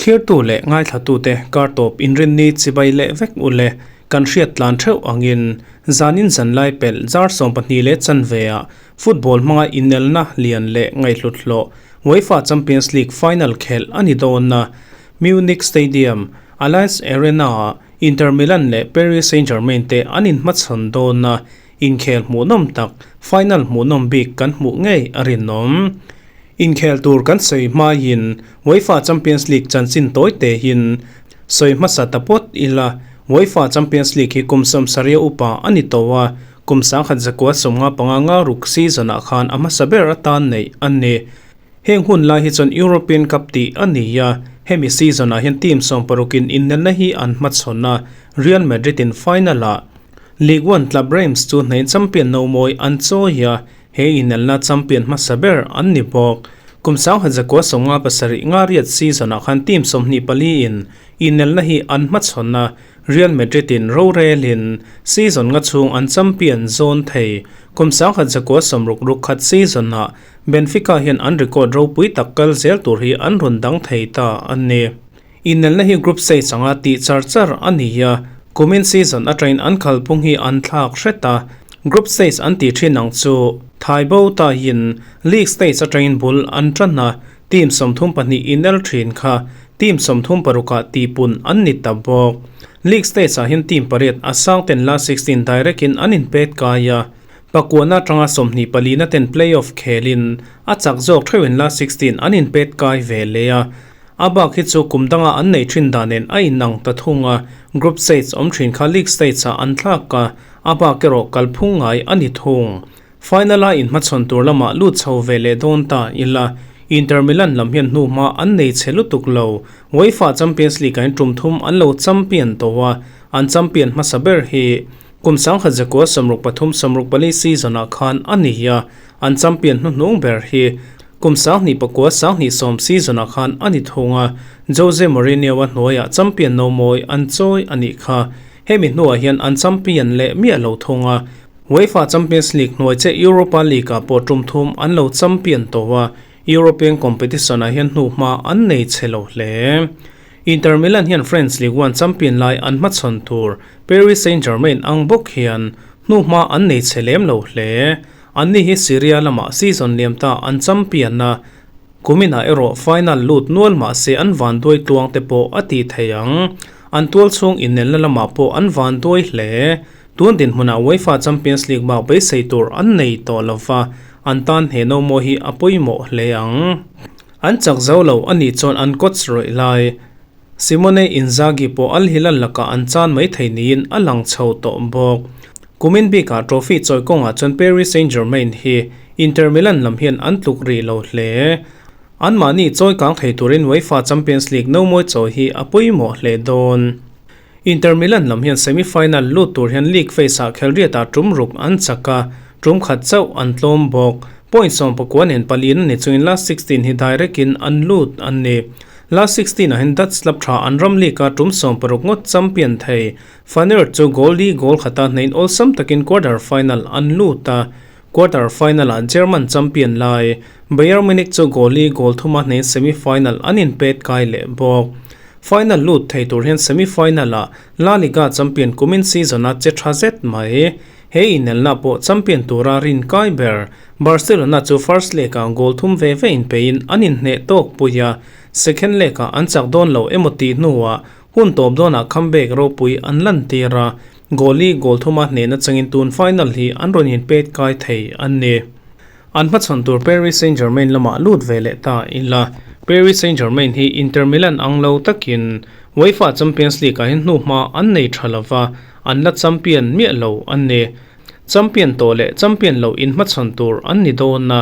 Thlirtu leh ngaithlatute kar tawp inrinni chibai leh vek u le, kan hriat tlan theuh angin zanin zanlai pelh zar 12 leh chanve ah football hmanga inelna lian leh ngaihhlut hlawh UEFA Champions League final khelh a ni dawn a, Munich Stadium, Allianz Arena-ah Inter Milan leh Paris Saint-Germain te an inhmachhawn dawn a, inkhel hmuhnawm tak final hmuhnawm bik kan hmuh ngei a rinawm. Inkhel tur kan sawi hmaiin UEFA Champions League chanchin tawi tehin sawi hmasa ta pawt ila, UEFA Champions League hi kum 70 upa a ni tawh a, kum 1995 nga ruk season-ah khan a hmasa ber atan neih a ni. Heng hun lai hi chuan European Cup tih a ni a, hemi season-ah hian team 60 in innelna hi an hmachhawn a, Real Madrid-in final-ah Ligue 1 club Reims chu hnei champion nomawi an chawi a, He inelna champion hmasa ber an ni bawk. Kum 1957 nga riat season-ah khan team 24 in inelna hi an hmachhawn a, Real Madrid in rorelin season nga chhung an champion zawn thei. Kum 1961 season-ah Benfica hian an record ropui tak kal zel tur hi an rawn dang thei ta a ni. Inelna hi group stage anga tih char char a ni a, kumin season atangin an khalphung hi an thlak hret a, group stage an tih thin ang chu thai bo tahin league stage atangin bul an tan a, team 32 inel thin kha team 36 ah tihpun an ni ta bawk. League stage ah hian team pariat a sang ten last 16 direct in an inpet kai a, pakuana atanga 24 na ten playoff khelin a chak zawk theuhin last 16 an inpet kai ve leh a. A bak hi chu kum danga an nei thin dan nen a inang ta thung a, group stage awm thin kha league stage ah an thlak a, a bak erawh kalphung ngai a ni thung. Final a inhmachhawn tur lamah lut chho ve leh dawn ta ila, Inter Milan lam hian hnuhma an nei chhe lutuk lo. UEFA Champions League ah hian tum thum an lo champion tawh a, an champion hmasa ber hi kum 1963 64 season ah khan a ni a, an champion hnuhnung ber hi kum 2009 2010 season ah khan a ni thung a, Jose Mourinho a hnuaiah champion no mawi an chawi a nih kha. Hemi hnuah hian an champion leh miah lo thung a, UEFA Champions League hnuai che Europa League ah pawh tum thum an lo champion tawh a, European competition ah hian hnuhma an nei chhe lo hle. Inter Milan hian French Ligue 1 champion lai an hmachhawn tur Paris Saint-Germain ang bawk hian hnuhma an nei chhe lem lo hle. Anni hi Serie A lamah season liam ta an champion a, kuminah erawh final lut nual mah se an vanduai tluang te pawh a ti thei ang. An tual chhung innelna lamah pawh an vanduai hle. Tun dinhmunah UEFA Champions League bak beisei tur an nei tawh lo va, an tan he no maw hi a pawimawh hle ang. An chak zo lo a nih chuan an coach rawih lai Simone Inzaghi pawh Al Hilal lakah an chan mai thei niin a lang chho tawh bawk. Kumin bikah trophy chawi kawngah chuan Paris Saint-Germain hi Inter Milan lam hian an tluk rih lo hle. Anmahni chawi kang thei turin UEFA Champions League no mawi chawi hi a pawimawh hle dawn. Inter Milan lam hian semi-final lut tur hian league phase-ah khelriatah tum ruk an chak a, tum khat chauh an tlawm bawk. Point 19 nen paliin a ni chungin last 16 hi direct-in an lut a ni. Last 16 ah hian Dutch club tha an ram league a tum 16 ngawt champion thei. Feyenoord chu goal li goal khata hneiin awlsam takin quarter final an lut a. Quarter final ah German champion lai Bayern Munich chu goal li goal thuma hneiin semi final an inpet kai leh bawk. Final lut thei tur hian semi final ah La Liga champion kumin season a che tha zet mai. He inelna pawh champion tura rin kai ber Barcelona chu first leg ah goal thum ve ve inpeiin an inhneh tawk pui a, second leg ah an chak dawn lo emaw tih hnuah hun tawp dawnah comeback ropui an lantir a, goal li goal thuma hnehna changin tun final hi an rawn inpet kai thei a ni. An hmachhawn tur Paris Saint-Germain lamah lut ve leh ta ila, Paris Saint-Germain hi Inter Milan ang lo takin UEFA Champions League ah hian hnuhma an nei tha lova, an la champion miah lo a ni. Champion tawh leh champion lo inhmachhawn tur an ni dawn a,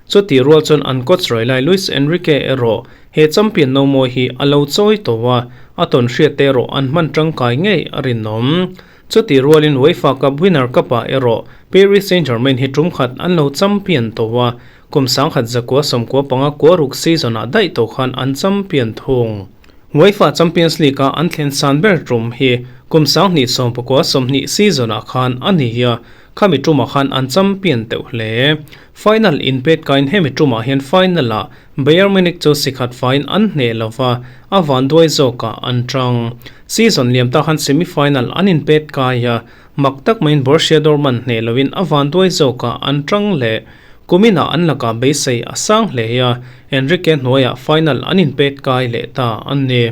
chutih rual chuan an coach rawih lai Luis Enrique erawh he champion no mawi hi a lo chawi tawh a, a tawn hriat te erawh an hman tangkai ngei a rinawm. Chutih rualin UEFA Cup Winner Cup-ah erawh Paris Saint-Germain hi tum khat an lo champion tawh a, kum 1995 kuaruk season-ah daih tawh khan an champion thung. UEFA Champions League a an thlen san ber tum hi kum 2019 20 season ah khan a ni a. Khami tumah khan an champion teuh hle. Final inpet kain hemi tumah hian final-ah Bayern Munich chu sikhat faiin an hneh lova, a vanduai zawkah an tang. Season liam ta khan semi-final an inpet kai a, mak tak maiin Borussia Dortmund hneh loin a vanduai zawkah an tang leh. Kuminah an lakah beisei a sang hle a, Enrique hnuaiah final an inpet kai leh ta a ni.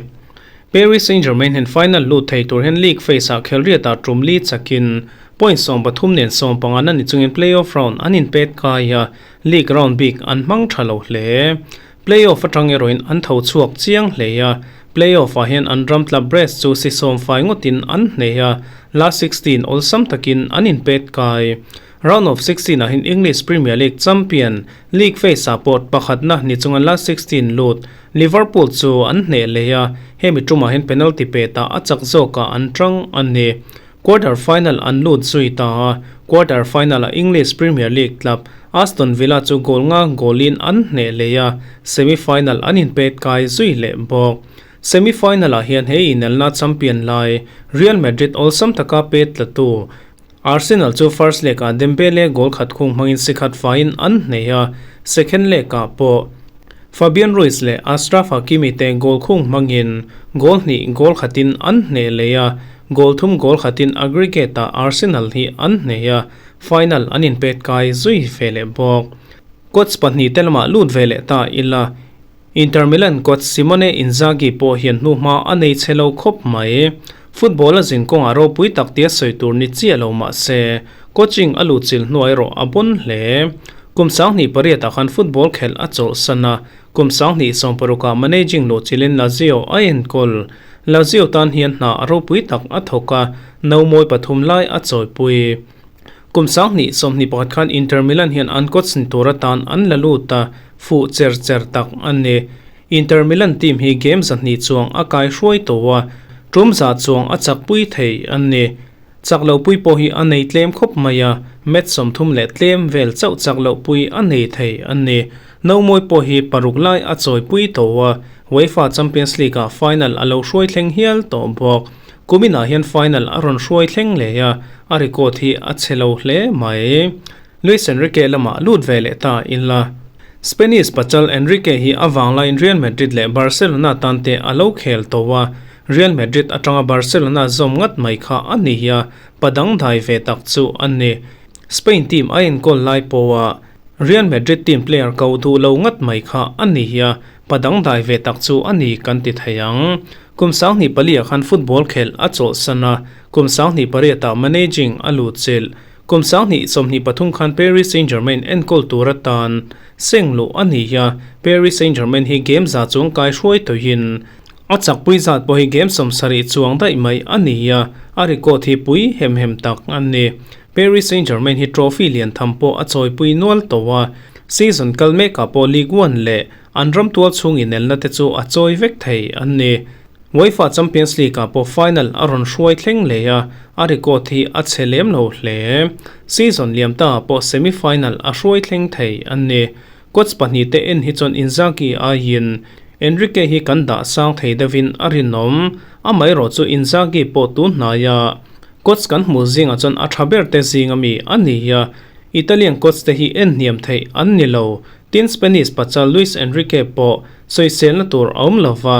Paris Saint-Germain hian final lut thei tur hian league phase-ah khelriatah tum li chakin point 13 nen 15 na ni chungin play-off round an inpet kai a, league round bik an hmang tha lo hle. Play-off atang erawhin an tho chhuak chiang hle a, play-off-ah hian an ram tla Brest chu si sawm fai ngawtin an hneh a, last 16 awlsam takin an inpet kai. Round of 16 ah hian English Premier League champion, league phase-ah pawh pakhatna ni chunga last 16 lut Liverpool chu an hneh leh a, hemi tumah hian penalty petah a chak zawkah an tang a ni. Quarter final an lut zui ta a, quarter final-ah English Premier League club Aston Villa chu goal nga goal-in an hneh leh a, semi final an inpet kai zui leh bawk. Semi final-ah hian he inelna champion lai Real Madrid awlsam taka pet tlatu Arsenal chu first leg-ah Dembele goal khat khung hmangin si khat faiin an hneh a, second leg-ah pawh Fabian Ruiz leh Achraf Hakimi te goal khung hmangin goal hnih goal khatin an hneh leh a, goal thum goal khatin aggregate-ah Arsenal hi an hneh a, final an inpet kai zui ve leh bawk. Coach pahnih te lamah lut ve leh ta ila. Inter Milan coach Simone Inzaghi pawh hian hnuhma a nei chhe lo khawp mai. Football a zin kawngah ropui tak tia sawi tur ni chiah lo mah se, coaching a luhchilh hnuai erawh a bawn hle. Kum 28 ah khan football khelh a chawlhsan a, kum 2016 ah managing luhchilhin Lazio a enkawl. Lazio tan hian hna a ropui tak a thawk a, no mawi pathum lai a chawipui. Kum 2021 khan Inter Milan hian an coach ni tur atan an la lut a, fuh cher cher tak a ni. Inter Milan team hi game 200 chuang a kai hruai tawh a, tum za chuang a chakpui thei a ni. Chak lo pui pawh hi a nei tlem khawp mai a, match 30 leh tlem vel chauh chak lo pui a nei thei a ni. No mawi pawh hi paruk lai a chawipui tawh a, UEFA Champions League-ah final a lo hruai thleng hial tawh bawk. Kuminah hian final a rawn hruai thleng leh a, a record hi a chhe lo hle mai. Luis Enrique lamah lut ve leh ta ila. Spanish pachal Enrique hi a vanglaiin Real Madrid leh Barcelona tan te a lo khel tawh a, Real Madrid atanga Barcelona zawm ngat mai kha a ni a, pa dangdai ve tak chu a ni. Spain team a enkawl lai pawha Real Madrid team player ko duh lo ngat mai kha a ni a, pa dangdai ve tak chu a ni kan ti thei ang. Kum 2004 ah khan football khelh a chawlhsan a, kum 2008 ah managing a luhchilh. Kum 2023 khan Paris Saint-Germain enkawl tur atan seng luh a ni a, Paris Saint-Germain hi game za chuang kai hruai tawhin a chakpui zat pawh hi game 70 chuang daih mai a ni a, a record hi pui hem hem tak a ni. Paris Saint-Germain hi trophy lian tham pawh a chawipui nual tawh a, season kal mekah pawh Ligue 1 leh an ram tual chhung inelna te chu a chawi vek thei an ni. UEFA Champions League-ah pawh final a rawn hruai thleng leh a, a record hi a chhe lem lo hle. Season liam taah pawh semi-final a hruai thleng thei an ni. Coach pahnih te en hi chuan Inzaghi aiin Enrique hi kan dah sang thei deuhin a rinawm. Amaherawh chu Inzaghi pawh tun hnaia coach kan hmuh zingah chuan a tha ber te zing ami a ni a, Italian coach te hi en hniam theih an ni lo. Tin Spanish pachal Luis Enrique pawh sawiselna tur a awm lova,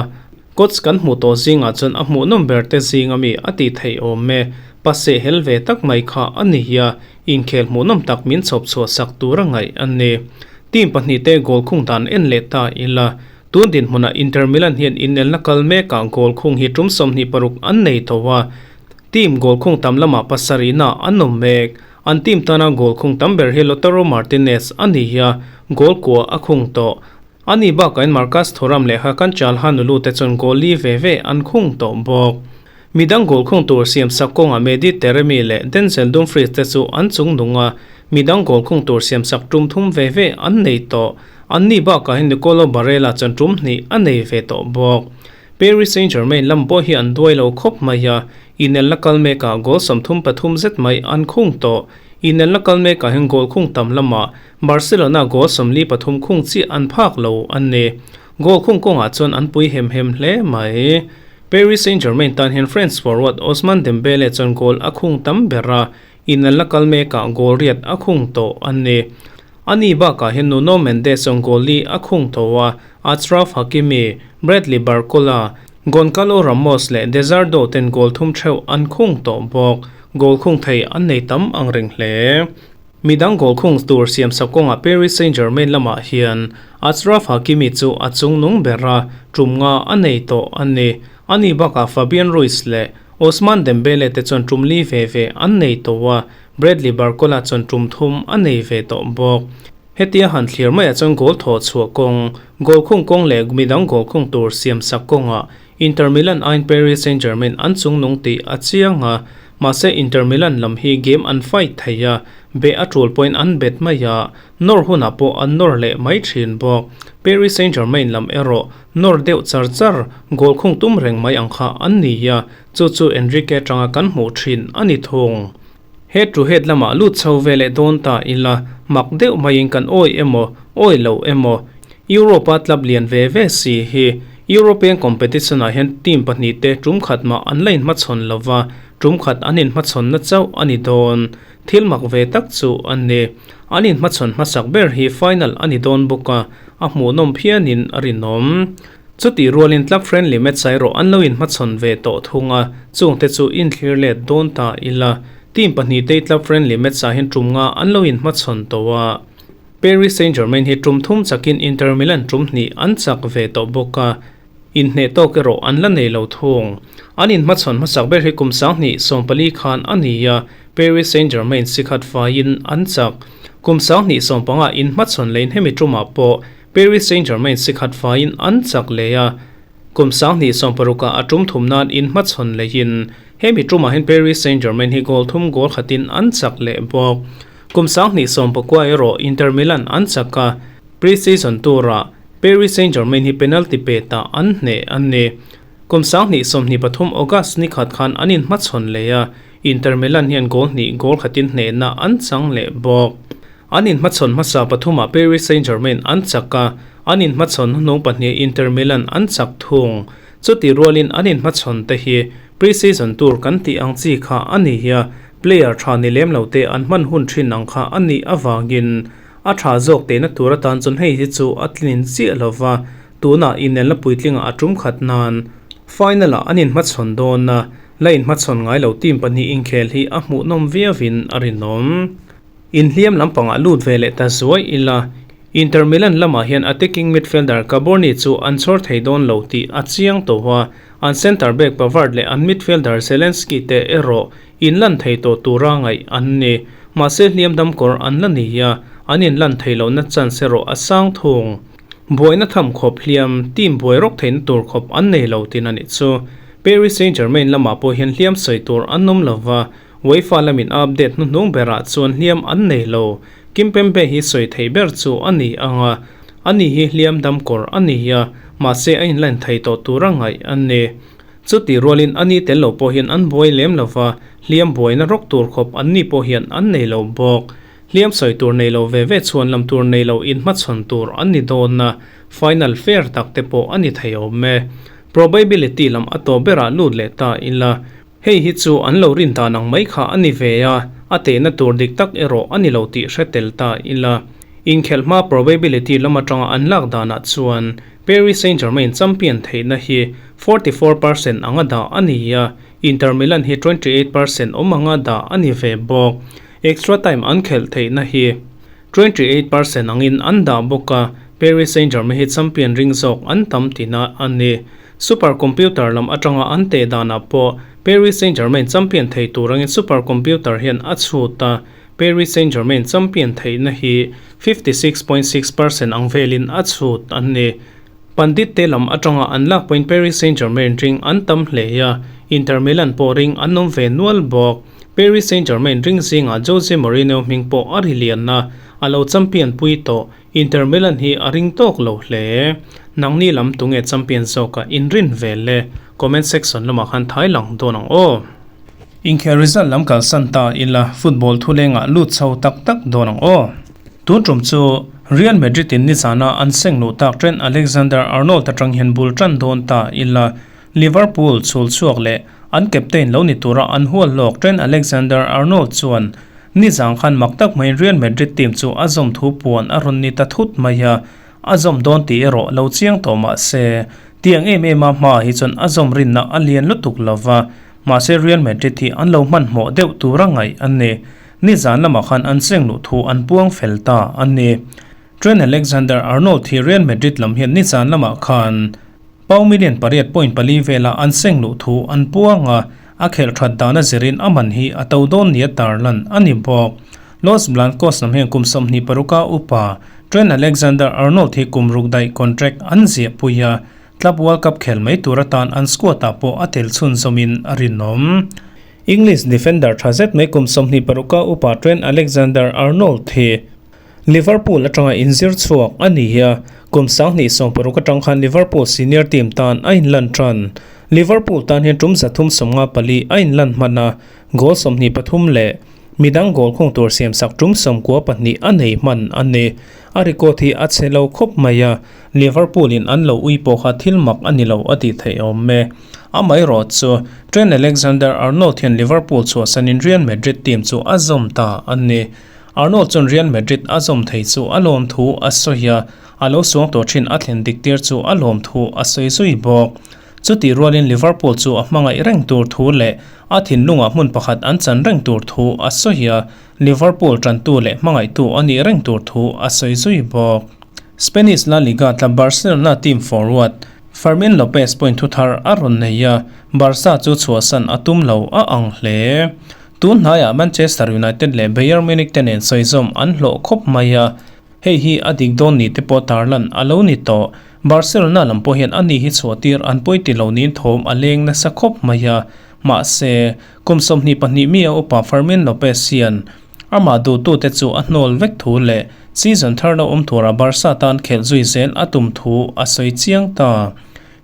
coach kan hmuh tawh zingah chuan a hmuhnawm ber te zing ami a tih theih awm e. Pa sehhel ve tak mai kha a ni a, inkhel hmuhnawm tak min chhawp chhuah sak tur a ngaih a ni. Team pahnih te goal khung dan en leh ta ila, tun dinhmunah Inter Milan hian inelna kal mekah goal khung hi tum 26 an nei tawh a, team goal khung tam lamah pasarihna an awm mek. An team tana goal khung tam ber hi Lautaro Martinez a ni a, goal kua a khung tawh. Ani bakain Marcus Thuram leh Hakan Calhanoglu te chuan goal li ve ve an khung tawh bawk. Midang goal khung tur siam sak kawngah Mehdi Taremi leh Denzel Dumfries te chu an chung nung a, midang goal khung tur siam sak tum thum ve ve an nei tawh. Anni bakah hian Nicolo Barella chuan tum hnih a nei ve tawh bawk. Paris Saint-Germain lam pawh hi an duai lo khawp mai a, inelna kal mekah goal 33 zet mai an khung tawh. Inelna kal mekah hian goal khung tam lamah Barcelona goal 43 khung chiah an phak lo an ni. Goal khung kawngah chuan an pui hem hem hle mai. Paris Saint-Germain tan hian French forward Ousmane Dembele chuan goal a khung tam ber a. Inelna kal mekah goal riat a khung tawh a ni. Ani bakah hian Nuno Mendes chuan goal li a khung tho a, Achraf Hakimi, Bradley Barcola, Goncalo Ramos leh Dezardo ten goal thum theuh an khung tawh bawk. Goal khung thei an nei tam ang reng hle. Midang goal khung tur siam sak kawngah Paris Saint-Germain lamah hian Achraf Hakimi chu a chungnung ber a, tum nga a nei tawh a ni. Ani bakah Fabian Ruiz leh Ousmane Dembele te chuan tum li ve ve an nei tawh a, Bradley Barcola chuan tum thum a nei ve tawh bawk. Hetia han thlir maiah chuan goal thawh chhuah kawng, goal khung kawng leh midang goal khung tur siam sak kawngah Inter Milan aiin Paris Saint-Germain an chungnung tih a chiang a, mahse Inter Milan lam hi game an fight thei a, beh a tul pawhin an bet mai a, nawr hunah pawh an nawr leh mai thin bawk. Paris Saint-Germain lam erawh nawr deuh char char, goal khung tum reng mai ang kha an ni a, chu chu Enrique atanga kan hmuh thin a ni thung. Head to head lamah lut chho ve leh dawn ta ila, mak deuh maiin kan awi emaw, awi lo emaw, Europe-a club lian ve ve si hi European competition-ah hian team pahnihte tum khat mah an la inhmachhawn lo va, tum khat an inhmachhawnna chauh a ni dawn. Thil mak ve tak chu a ni. An inhmachhawn hmasak ber hi final a ni dawn bawk a, a hmuhnawm phianin a rinawm. Chutih rualin club friendly match erawh an lo inhmachhawn ve tawh thung a, chungte chu inthlir let dawn ta ila. Team pahnihte club friendly match ah hian tum nga an lo inhmachhawn tawh a. Paris Saint-Germain hi tum thum chakin Inter Milan tum hnih an chak ve tawh bawk a, inhneh tawk erawh an la nei lo thung. An inhmachhawn hmasak ber hi kum 2014 khan a ni a, Paris Saint-Germain sikhat faiin an chak. Kum 2015 inhmachhawn leiin hemi tumah pawh Paris Saint-Germain sikhat faiin an chak leh a, kum 2016 a tum thum nan inhmachhawn leiin hemi tumah hian Paris Saint-Germain hi goal thum goal khatin an chak leh bawk. Kum 2019 erawh Inter Milan an chak a, pre-season turah Paris Saint-Germain hi penalty pe ta an hneh a ni. Kum 2023 August ni khat khan an inhmachhawn leh a, Inter Milan hian goal hnih goal khatin hnehna an chang leh bawk. An inhmachhawn hmasa pathumah Paris Saint-Germain an chak a, an inhmachhawn hnuhnung pahnih Inter Milan an chak thung. Chutih rualin an inhmachhawn te hi pre-season tour kan tih ang chi kha a ni a, player tha ni lem lo te an hman hun thin ang kha a nih avangin a tha zawk tehna tur atan chuan hei hi chu a tlin chiah lo va, tunah inelna puitlingah a tum khat nan final-ah an inhmachhawn dawn a, la inhmachhawn ngai lo team pahnih inkhel hi a hmuhnawm viauin a rinawm. Inhliam lampangah lut ve leh ta zuai ila, Inter Milan lamah hian attacking midfielder Caborni chu an chhawr thei dawn lo tih a chiang tawh a, an centre back Pavard leh an midfielder Zelenski te erawh inlan thei tawh tura ngaih an ni. Mahse hliam dam kawr an la ni a, an inlan thei lohna chance erawh a sang thung. Buaina tham khawp hliam, team buai rawk theihna tur khawp an nei lo tin a nih chu. Paris Saint-Germain lamah pawh hian hliam sawi tur an awm lova, UEFA lamin a update hnuhnung berah chuan hliam an nei lo. Kimpembe hi sawi theih ber chu a ni ang a, ani hi hliam dam kawr a ni a, mahse a inline thei tawh tura ngaih a ni. Chutih rualin ani tel lo pawh hian an buai lem lo va, hliam buaina rawk tur khawp anni pawh hian an nei lo bawk. Hliam sawi tur nei lo ve ve chhuan lam tur nei lo inhmachhawn tur an ni dawn a, final fair tak te pawh a ni thei awm e. Probability lam a tawp berah lut leh ta ila. Hei hi chu an lo rin dan ang mai kha a ni ve a, a tehna tur dik tak erawh a ni lo tih hre tel ta ila. Inkhelh hma probability lam atanga an lak danah chuan Paris Saint-Germain champion theihna hi 44% anga dah a ni a, Inter Milan hi 28% awm anga dah a ni ve bawk. Extra time an khelh theihna hi 28% angin an dah bawk a, Paris Saint-Germain hi champion ring zawk an tam tihna a ni. Super computer lam atanga an teh danah pawh Paris Saint-Germain champion thei tur angin super computer hian a chhut a, Paris Saint-Germain champion theihna hi 56.6% ang velin a chhut an ni. Pandit te lam atanga an lak pawhin Paris Saint-Germain ring an tam hle a, Inter Milan pawh ring an awm ve nual bawk. Paris Saint-Germain ring zingah Jose Mourinho hming pawh a ri lian a, a lo champion pui tawh. Inter Milan hi a ring tawk lo hle. Nangni lam tunge champion zawka inrin vel le? Comment section lamah khan thai lang dawn ang aw. Inkhel result lam kalsan ta ila football thulengah lut chho tak tak dawn ang aw. Tun tum chu Real Madrid in nizana an seng luh tak Trent Alexander-Arnold atang hian bul tan dawn ta ila Liverpool chhul chhuak leh An captain lo ni tura an hual lawk Trent Alexander-Arnold chuan nizang khan mak tak maiin Real Madrid team chu a zawm thu puan a rawn ni ta thut mai a, a zawm dawn tih erawh lo chiang tawh mah se, tiang em em a hmaah hi chuan a zawm rinna a lian lutuk lo va, mahse Real Madrid hi an lo hmanhmawh deuh tura ngaih a ni. Nizan lamah khan an seng luh thu an puang fel ta a ni. Trent Alexander-Arnold hi Real Madrid lam hian nizan lamah khan Pau million pariat point pali vela an seng luh thu an puang a, a khelh that dan a zirin a man hi a to dawn nia tarlan a ni bawk. Los Blancos lam hian kum 26 a upa Trent Alexander-Arnold hi kum ruk daih contract an ziah pui a, Club World Cup khel mai tur atan an squad ah pawh a tel chhunzawmin a rinawm. English defender tha zet mai kum 26 a upa Trent Alexander-Arnold hi Liverpool atanga inzir chhuak a ni a, kum 2016 atang khan Liverpool senior team tan a inlan tan. Liverpool tan hian tum 354 a inlan hman a, goal 23 leh midang goal khung tur siamsak tum 92 a nei hman a ni. A record hi a chhe lo khawp mai a, Liverpool in an lo ui pawh kha thil mak a ni lo a tih theih awm e. Amaherawh chu Trent Alexander-Arnold hian Liverpool chhuahsanin Real Madrid team chu a zawm ta a ni. Arnold chuan Real Madrid a zawm thei chu a lawm thu a sawi a, a lo suang tawh thin a thlen dik tir chu a lawm thu a sawi zui bawk. Chutih rualin Liverpool chu a hmangaih reng tur thu leh a thinlungah hmun pakhat an chan reng tur thu a sawi a, Liverpool tantu leh hmangaihtu a nih reng tur thu a sawi zui bawk. Spanish La Liga tla Barcelona team forward Fermin Lopez pawhin thuthar a rawn nei a, Barca chu chhuahsan a tum lo a ang hle. Tun hnaiah Manchester United leh Bayern Munich te nen sawizawm an hlawh khawp mai a, hei hi a dik dawn ni te pawh tarlan a lo ni tawh. Barcelona lam pawh hian ani hi chhuahtir an pawi ti lo niin thawm a leng nasa khawp mai a, mahse, kum 22 mi a upa Fermin Lopez hian amah duhtute chu a hnawl vek thu leh season thar lo awm tura Barca tan khelh zui zel a tum thu a sawi chiang ta.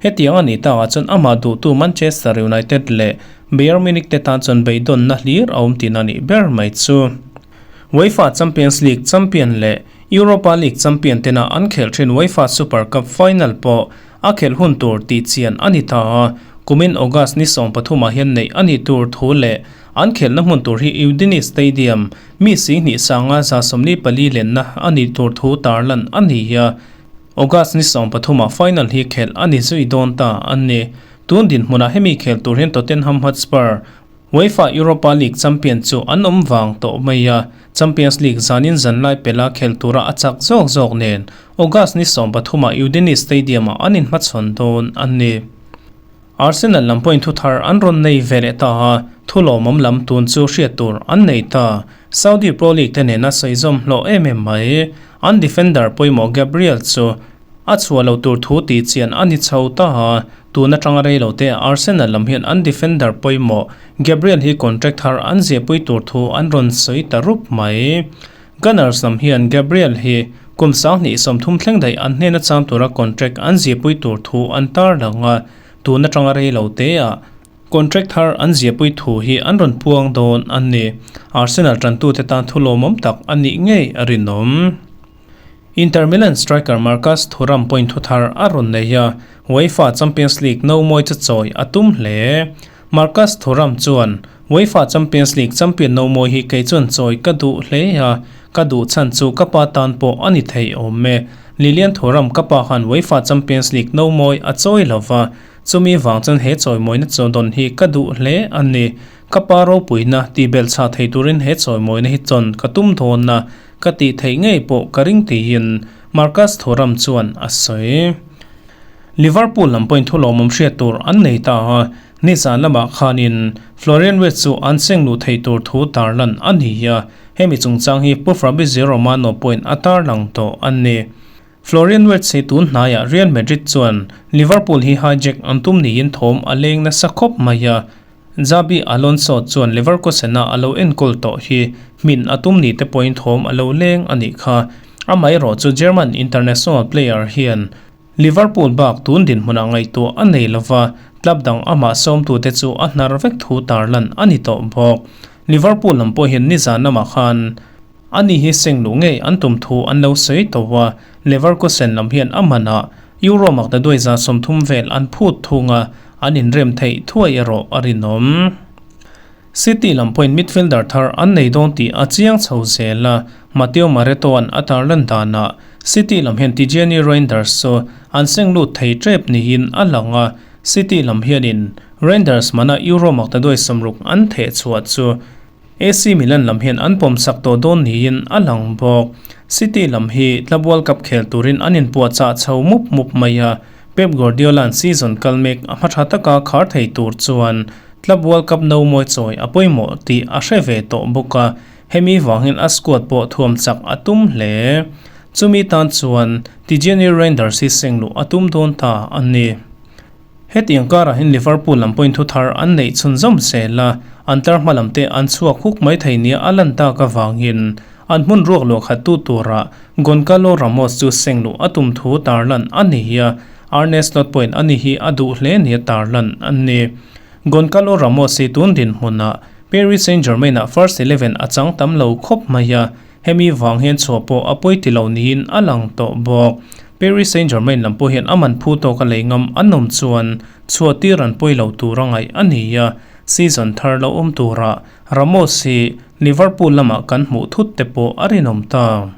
Hetiang a nih takah chuan amah duhtu Manchester United leh Bayern Munich te tan chuan beidawnna hlir a awm tihna nih ber mai chu. UEFA Champions League champion leh Europa League champion tena an khelh thin UEFA Super Cup final pawh a khelh hun tur tih chian a ni ta a, kumin August ni 13 ah hian neih a nih tur thu leh an khelhna hmun tur hi Udine Stadium mi 20 sanga 144 lenna a nih tur thu tarlan a ni a. August ni 13 ah final hi khelh a ni zui dawn ta a ni. Tun dinhmunah hemi khel tur hian Tottenham Hotspur, UEFA Europa League champion chu an awm vang tawh mai a, Champions League zanin zanlai pela khel tura a chak zawk zawk nen August ni 13 ah Udine Stadium ah an inhmachhawn dawn a ni. Arsenal lam pawhin thuthar an rawn nei ve leh ta a, thu lawmawm lam tun chu hriat tur an nei ta. Saudi Pro League te nena sawizawm hlawh em em mai. An defender pawimawh Gabriel chu a chhuah lo tur thu tih chian a ni chho ta a, tun atanga rei lo te Arsenal lam hian an defender pawimawh Gabriel hi contract thar an ziahpui tur thu an rawn sawi ta rup mai. Gunners lam hian Gabriel hi kum 2030 thleng daih an hnena chang tura contract an ziahpui tur thu an tarlang a, tun atanga rei lo te ah contract thar an ziahpui thu hi an rawn puang dawn a ni. Arsenal tantute tan thu lawmawm tak a nih ngei a rinawm. Inter Milan striker Marcus Thuram pawhin thu thar a rawn nei a, UEFA Champions League no mawi chu chawi a tum hle. Marcus Thuram chuan, UEFA Champions League champion no mawi hi kei chuan chawi ka duh hle a, ka duh chhan chu ka pa tan pawh a ni thei awm e. Lilian Thuram ka pa khan UEFA Champions League no mawi a chawi lo va, Chumi vang chuan he chawimawina chaw dawn hi ka duh hle a ni. Ka pa ropuina tih belh chhah thei turin he chawimawina hi chawn ka tum dawn a, ka tih theih ngei pawh ka ring tiin Marcus Thuram chuan a sawi. Liverpool lam pawhin thu lawmawm hriat tur an nei ta a, nizan lamah khanin Florian Wirtz chu an seng luh thei tur thu tarlan a ni a, hemi chungchang hi Pu Fabrizio Romano pawhin a tarlang tawh a ni. Florian Wirtz hi tun hnaiah Real Madrid chuan Liverpool hi hijack an tum niin thawm a leng nasa khawp mai a, Xabi Alonso chuan Leverkusen-a a lo enkawl tawh hi hmin a tum ni te pawhin thawm a lo leng a nih kha. Amaherawh chu German international player hian Liverpool bak tun dinhmunah ngaihtuah a nei lova, club dang amah sawmtute chu a hnar vek thu tarlan a ni tawh bawk. Liverpool lam pawh hian nizan lamah khan Ani hi seng luh ngei an tum thu an lo sawi tawh a, Leverkusen lam hian a manah Euro maktaduai 30 vel an phut thung a, an inrem theih thuai erawh a rinawm. City lam pawhin midfielder thar an nei dawn tih a chiang chho zel a, Mateo Mareto-a'n a tarlan danah City lam hian Tijjani Reijnders chu an seng lut thei tep niin a lang a, City lam hianin Reijnders mana Euro maktaduai 60 an theh chhuah chu AC Milan lam hian an pawmsak tawh dawn niin a lang bawk. City lam hi Club World Cup khel turin an inpuahchah chho mup mup mai a, Pep Guardiola-a'n season kal mek a hma tha taka khar thei tur chuan Club World Cup no mawi chawi a pawimawh tih a hre ve tawh bawk a, hemi vangin a squad pawh thuam chak a tum hle. Chumi tan chuan Tijjani Reijnders hi seng luh a tum dawn ta a ni. Hetiang karah hian Liverpool lam pawhin thu thar an neih chhunzawm zel a, an tlar hma lam te an chhuak huk mai thei nia a lan tak avangin an hmun ruak luah khat tu turah Goncalo Ramos chu seng luh a tum thu tarlan a ni a, Arne Slot pawhin ani hi a duh hle nia tarlan a ni. Goncalo Ramos hi tun dinhmunah Paris Saint-Germain-ah first eleven a chang tam lo khawp mai a, Hemi vang hian chhuah pawh a pawi ti lo niin a lang tawh bawk. Paris Saint-Germain lam pawh hian a man phu tawk a lei ngam an awm chuan chhuah tir an pawi lo tur a ngaih a ni a, season thar lo awm turah Ramos hi Liverpool lamah kan hmuh thut te pawh a rinawm ta.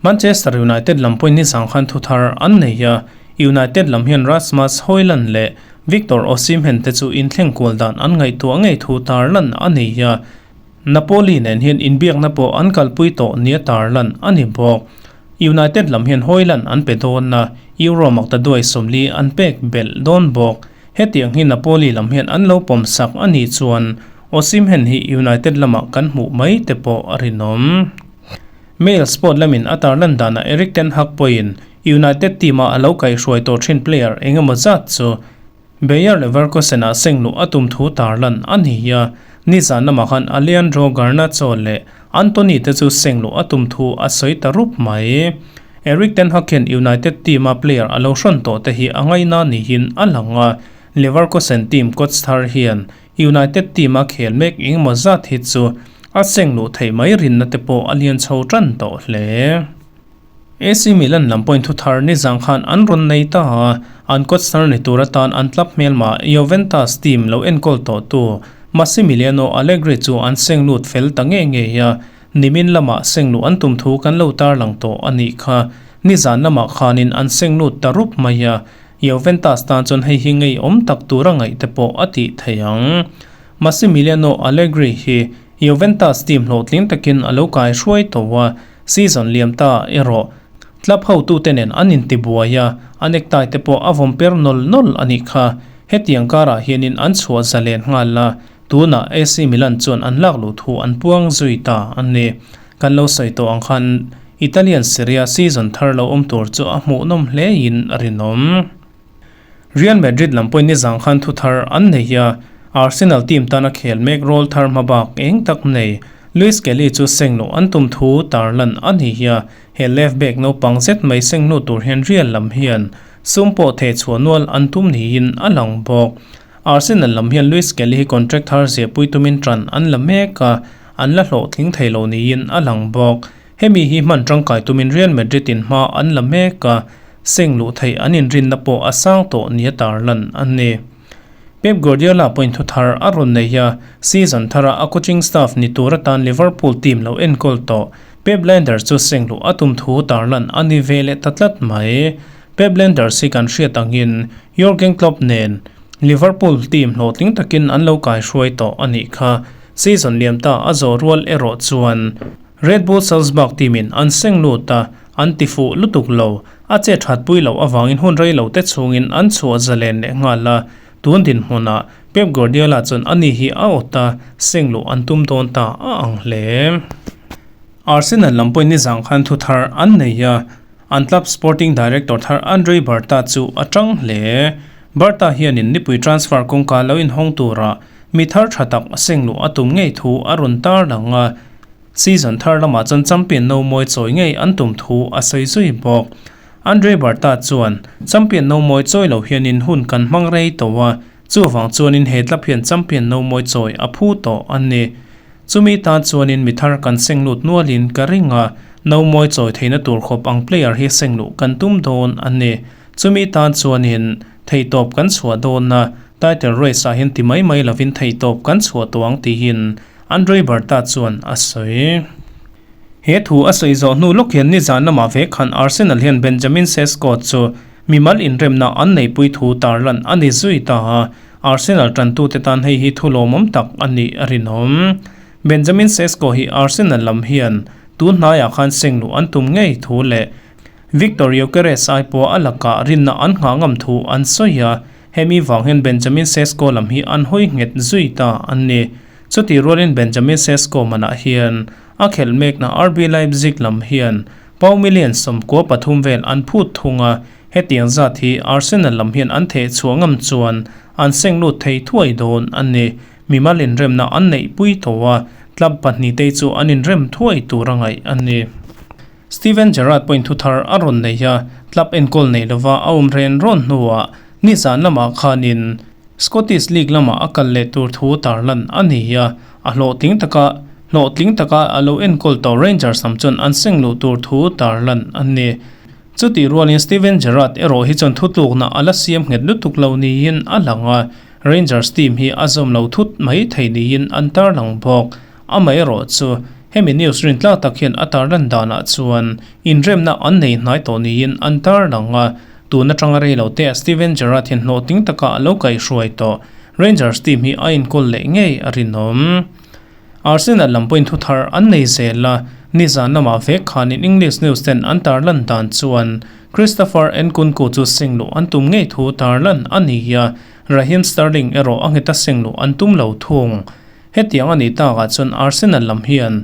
Manchester United lam pawhin nizang khan thu thar an nei a, United lam hian Rasmus Hojlund leh Victor Osimhen te chu inthleng kual dan an ngaihtuah ngei thu tarlan a ni a, Napoli nen hian inbiakna pawh an kalpui tawh nia tarlan a ni bawk. United lam hian Hojlund an pe dawn a, Euro maktaduai 40 an pek belh dawn bawk. Hetiang hi Napoli lam hian an lo pawmsak a nih chuan Osimhen hi United lamah kan hmuh mai te pawh a rinawm. Mail Sport lamin a tarlan danah Erik ten Hag pawhin United team-a a lo kaihhruai tawh thin player engemaw zat chu Bayer Leverkusen-ah seng luh a tum thu tarlan a ni a, nizan lamah khan Alejandro Garnacho leh Antony te chu seng luh a tum thu a sawi ta rup mai. Erik ten Hag hian United team-a player a lo hrawn tawh te hi a ngaina niin a lang a, Leverkusen team coach thar hian United team-a khel mek engemaw zat hi chu a seng luh theih mai rinna te pawh a lian chho tan tawh hle. AC Milan lam pawhin thu thar nizang khan an rawn nei ta a, an coach thar ni tur atan an club hmelma Juventus team lo enkawl tawhtu Massimiliano Allegri chu an seng lut fel ta ngei ngei a, nimin lamah seng luh an tum thu kan lo tarlang tawh a nih kha. Nizan lamah khanin an seng lut ta rup mai a, Juventus tan chuan hei hi ngeiawm tak tura ngaih te pawh a tih thei ang. Massimiliano Allegri hi Juventus team hlawhtling takin a lo kai hruai tawh a, Season liam ta erawh club hotute nen an intibuai a, a necktie te pawh a vawm per nawl nawl a nih kha. Hetiang karah hianin an chhuah zalen nghal a, tunah AC Milan chuan an lak luh thu an puang zui ta a ni. Kan lo sawi tawh ang khan Italian Serie A season thar lo awm tur chu a hmuhnawm hlein a rinawm. Real Madrid lam pawhin nizang khan thu thar an nei a, Arsenal team tana khel mek rawl thar hma bak eng tak nei Luis Kelly chu seng luh an tum thu tarlan a ni a, he left back naupang zet mai seng hnu tur hian Real lam hian sum pawh theh chhuah nual an tum niin a lang bawk. Arsenal lam hian Luis Kelly hi contract thar ziahpui tumin tan an la mek a, an la hlawhtling thei lo niin a lang bawk. Hemi hi hman tangkai tumin Real Madrid in hma an la mek a, seng luh theih an inrinna pawh a sang tawh nia tarlan a ni. Pep Guardiola pawhin thu thar a rawn nei a, season thara a coaching staff ni tur atan Liverpool team lo enkawl tawh Pep Lijnders chu seng luh a tum thu tarlan a ni ve leh ta tlat mai. Pep Lijnders hi kan hriat angin Jurgen Klopp nen Liverpool team hlawhtling takin an lo kaihruai tawh a nih kha. Season liam ta a zawh rual erawh chuan Red Bull Salzburg team in an seng lut a, an ti fuh lutuk lo. A che that pui loh avangin hun rei lo te chhungin an chhuah zalen leh nghal a, tun dinhmunah Pep Guardiola chuan ani hi a awt a, seng luh an tum dawn ta a ang hle. Arsenal lam pawhin nizang khan thu thar an nei a, an club sporting director thar Andre Berta chu a tang hle. Berta hianin nipui transfer kawngka lo inhawng turah mi thar tha tak seng luh a tum ngei thu a rawn tarlang a, Season thar lamah chuan champion no mawi chawi ngei an tum thu a sawi zui bawk. Andre Berta chuan, Champion no mawi chawi lo hianin hun kan hmang rei tawh a, chuvang chuanin he club hian champion no mawi chawi a phu tawh a ni. Chumi tan chuanin mi thar kan seng lut nualin ka ring a, no mawi chawi theihna tur khawp ang player hi seng luh kan tum dawn a ni. Chumi tan chuanin theihtawp kan chhuah dawn a, Title race ah hian ti mai mai lovin theihtawp kan chhuah tawh ang tihin Andre Berta chuan a sawi. He thu a sawi zawh hnu lawk hian nizan lamah ve khan Arsenal hian Benjamin Sesko chu mimal inremna an neipui thu tarlan a ni zui ta a, Arsenal tantute tan hei hi thu lawmawm tak a nih a rinawm. Benjamin Sesko hi Arsenal lam hian tun hnaiah khan seng luh an tum ngei thu leh Viktor Gyokeres ai pawh a lakah rinna an nghah ngam thu an sawi a, hemi vang hian Benjamin Sesko lam hi an hawi nghet zui ta a ni. Chutih rualin Benjamin Sesko manah hian a khelh mekna RB Leipzig lam hian pau million 13 vel an phut thung a, hetiang zat hi Arsenal lam hian an theh chhuah ngam chuan an seng lut thei thuai dawn a ni. Mimal inremna an neihpui tawh a, club pahnihte chu an inrem thuai tur a ngaih a ni. Steven Gerrard pawhin thu thar a rawn nei a, club enkawl nei lova a awm ren rawn hnuah nizan lamah khanin Scottish League lamah a kal leh tur thu tarlan a ni a, a hlawhtling taka hlawhtling taka a lo enkawl tawh Rangers lam chuan an seng luh tur thu tarlan a ni. Chutih rualin Steven Gerrard erawh hi chuan thutlukna a la siam nghet lutuk lo niin a lang a, Rangers team hi a zawm lo thut mai thei niin an tarlang bawk. Amaherawh chu hemi news rintlak tak hian a tarlan danah chuan inremna an nei hnai tawh niin an tarlang a, tun atanga rei lo te Steven Gerrard hian hlawhtling taka a lo kaihhruai tawh Rangers team hi a inkawl leh ngei a rinawm. Arsenal lam pawhin thu thar an nei zel a, nizan lamah vek khanin English news ten an tarlan dan chuan Christopher Nkunku chu seng luh an tum ngei thu tarlan a ni a, Raheem Sterling erawh a ngheta seng luh an tum lo thung. Hetiang a nih takah chuan Arsenal lam hian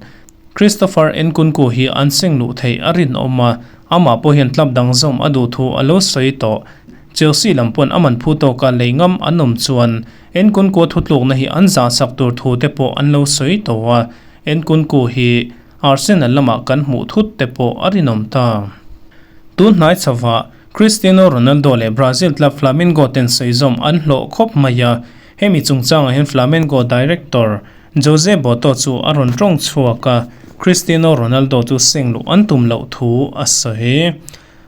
Christopher Nkunku hi an seng luh theih a rinawm a, amah pawh hian club dang zawm a duh thu a lo sawi tawh. Chelsea lam pawn a man phu tawka lei ngam an awm chuan Nkunku thutlukna hi an zahsak tur thu te pawh an lo sawi tawh a, Nkunku hi Arsenal lamah kan hmuh thut te pawh a rinawm ta. Tun hnai chhovah Cristiano Ronaldo leh Brazil club Flamengo ten sawi zawm an hlawh khawp mai a, Hemi chungchangah hian Flamengo director Jose Boto chu a rawn tawng chhuak a, Cristiano Ronaldo chu seng luh an tum loh thu a sawi.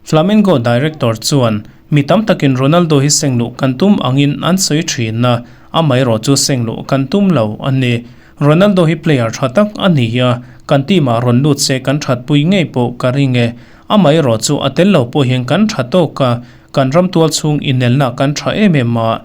Flamengo director chuan, Mi tam takin Ronaldo hi seng luh kan tum angin an sawi thin a, amaherawh chu seng luh kan tum lo a ni. Ronaldo hi player tha tak a ni a, kan team ah rawn lut se kan thatpui ngei pawh ka ring e. Amaherawh chu a tel lo pawh hian kan tha tawk a, kan ram tual chhung inelna kan tha em em a,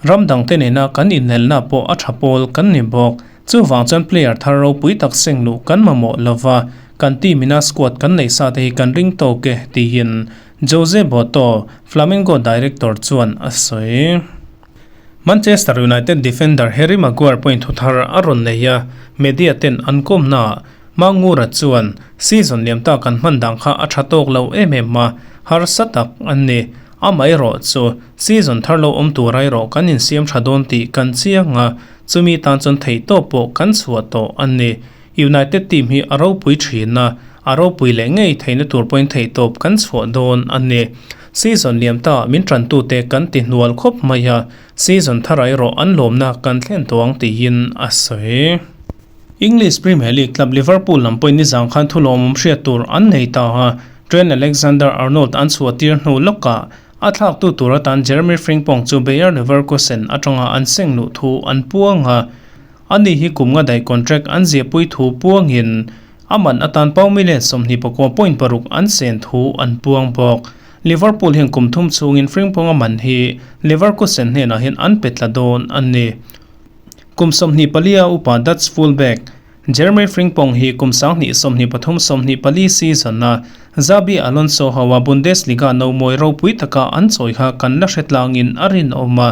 Ram dangte nena kan inelna pawh a tha pawl kan ni bawk. Chuvang chuan player thar ropui tak seng luh kan mamawh lova, kan team ina squad kan neih sa te hi kan ring tawk e, tiin Jose Boto, Flamengo director chuan a sawi. Manchester United defender Harry Maguire pawhin thu thar a rawn nei a, media ten an kawmnaah Mangura chuan season liam ta kan hman dan kha a tha tawk lo em em a, harsa tak an ni. Amaherawh chu season thar lo awm tur erawh kan insiam tha dawn tih kan chiang a, chumi tan chuan theihtawp pawh kan chhuah tawh a ni. United team hi a ropui thin a, a ropui leh ngei theihna tur pawhin theihtawp kan chhuah dawn a ni. Season liam ta min tantute kan ti hnual khawp mai a, season thar erawh an lawmna kan thlen tawh ang tiin a sawi. English Premier League club Liverpool lam pawhin nizang khan thu lawmawm hriat tur an nei ta a, Trent Alexander-Arnold an chhuah tir hnu lawkah a thlaktu tur atan Jeremy Frimpong chu Bayer Leverkusen atanga an seng luh thu an puang a. Ani hi kum nga daih contract an ziahpui thu puangin a man atan pau million 29.6 an sen thu an puang bawk. Liverpool hian kum thum chhungin Frimpong a man hi Leverkusen hnenah hian an pe tla dawn a ni. Kum 24 a upa Dutch fullback Jeremy Frimpong hi kum 2023 24 season-a Xabi Alonso hoa Bundesliga nomawi ropui taka an chawi kha kan la hre tlangin a rinawm a.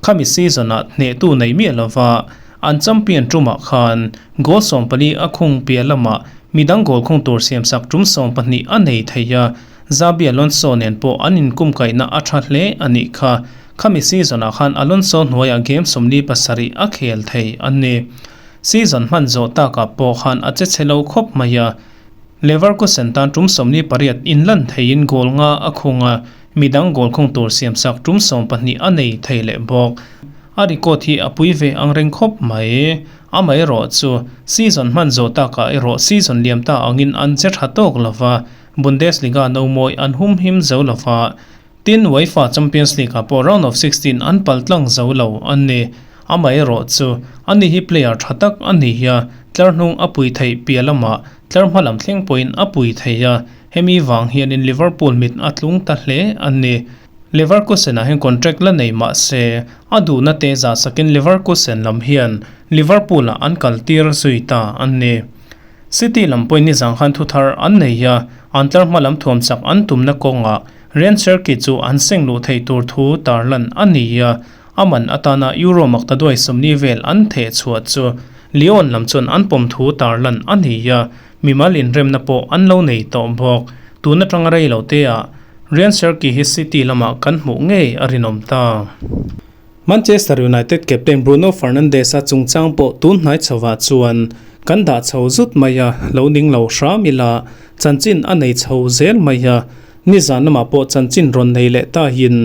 Khami season-ah hnehtu nei miah lova an champion tumah khan goal 14 a khung piah lamah midang goal khung tur siamsak tum 12 a nei thei a. Xabi Alonso nen pawh an inkumkaihna a tha hle a nih kha. Khami season-ah khan Alonso hnuaiah game 47 a khel thei a ni. Season hman zawh takah pawh khan a che chhe lo khawp mai a. Leverkusen tan tum 48 inlan theiin goal nga a khung a, midang goal khung tur siamsak tum 12 a nei thei leh bawk. A record hi a pui ve ang reng khawp mai. Amaherawh chu season hman zawh takah erawh season liam ta angin an che tha tawk lo va, Bundesliga nomawi an humhim zo lo va. Tin, UEFA Champions League ah pawh round of 16 an pal tlang zo lo a ni. Amaherawhchu, ani hi player tha tak a ni a, tlar hnung a pui theih piah lamah tlar hma lam thleng pawhin a pui thei a, hemi vang hianin Liverpool mit a tlung ta hle a ni. Leverkusen ah hian contract la nei mah se, a duhna te zah sakin Leverkusen lam hian Liverpool ah an kal tir zui ta a ni. City lam pawhin nizang khan thuthar an nei a, an tlar hma lam thuam chak an tumna kawngah Ryan Cherki chu an seng luh theih tur thu tarlan a ni a, a man atana Euro maktaduai 40 vel an theh chhuah chu Lyon lam chuan an pawm thu tarlan a ni a, mimal inremna pawh an lo nei tawh bawk. Tun atanga rei lo te ah Ryan Cherki hi City lamah kan hmuh ngei a rinawm ta. Manchester United captain Bruno Fernandes-a chungchang pawh tun hnai chhovah chuan kan dah chho zut mai a, lo ning lo hram ila chanchin a nei chho zel mai a, nizan lamah pawh chanchin rawn nei leh tahin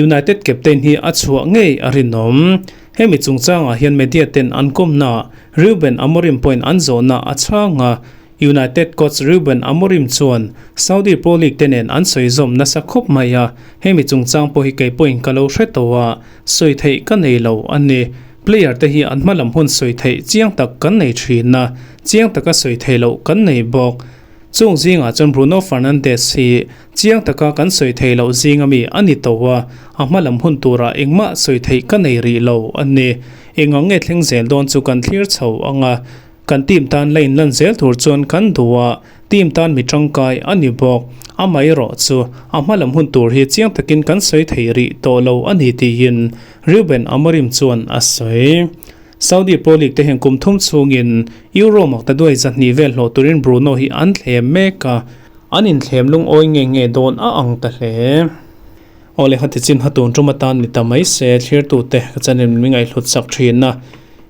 United captain hi a chhuah ngei a rinawm. Hemi chungchangah hian media ten an kawmnaah Ruben Amorim pawhin an zawhna a chhang a, United coach Ruben Amorim chuan Saudi Pro League te nen an sawi zawm nasa khawp mai a, hemi chungchang pawh hi kei pawhin ka lo hre tawh a, sawi theih ka nei lo a ni. Player te hi an hma lam hun sawi theih chiang tak kan nei thin a, chiang taka sawi theih loh kan nei bawk. Chung zingah chuan Bruno Fernandes hi chiang taka kan sawi theih loh zinga mi a ni tawh a, a hma lam hun turah engmah sawi theih ka nei rih lo a ni. Engang nge thleng zel dawn chu kan thlir chho ang a. Kan team tan la inlan zel tur chuan kan duh a, team tan mi tangkai a ni bawk. Amaherawh chu a hma lam hun tur hi chiang takin kan sawi thei rih tawh lo a ni tiin Ruben Amorim chuan a sawi. Saudi Pro League te hian kum thum chhungin Euro maktaduai 200 vel hlawh turin Bruno hi an thlem mek a, an inthlem lungawi nge nge dawn a ang ta hle. Aw le hati chin hatun tum atan ni ta mai se thlirtute ka channel min ngaihhlut sak thin a,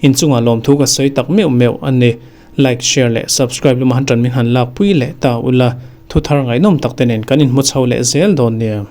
inchungah lawmthu ka sawi tak meuh meuh a ni. Like, share leh subscribe lama han tan min han lakpui leh ta ula, thuthar ngaihnawm tak te nen kan inhmu chho leh zel dawn nia.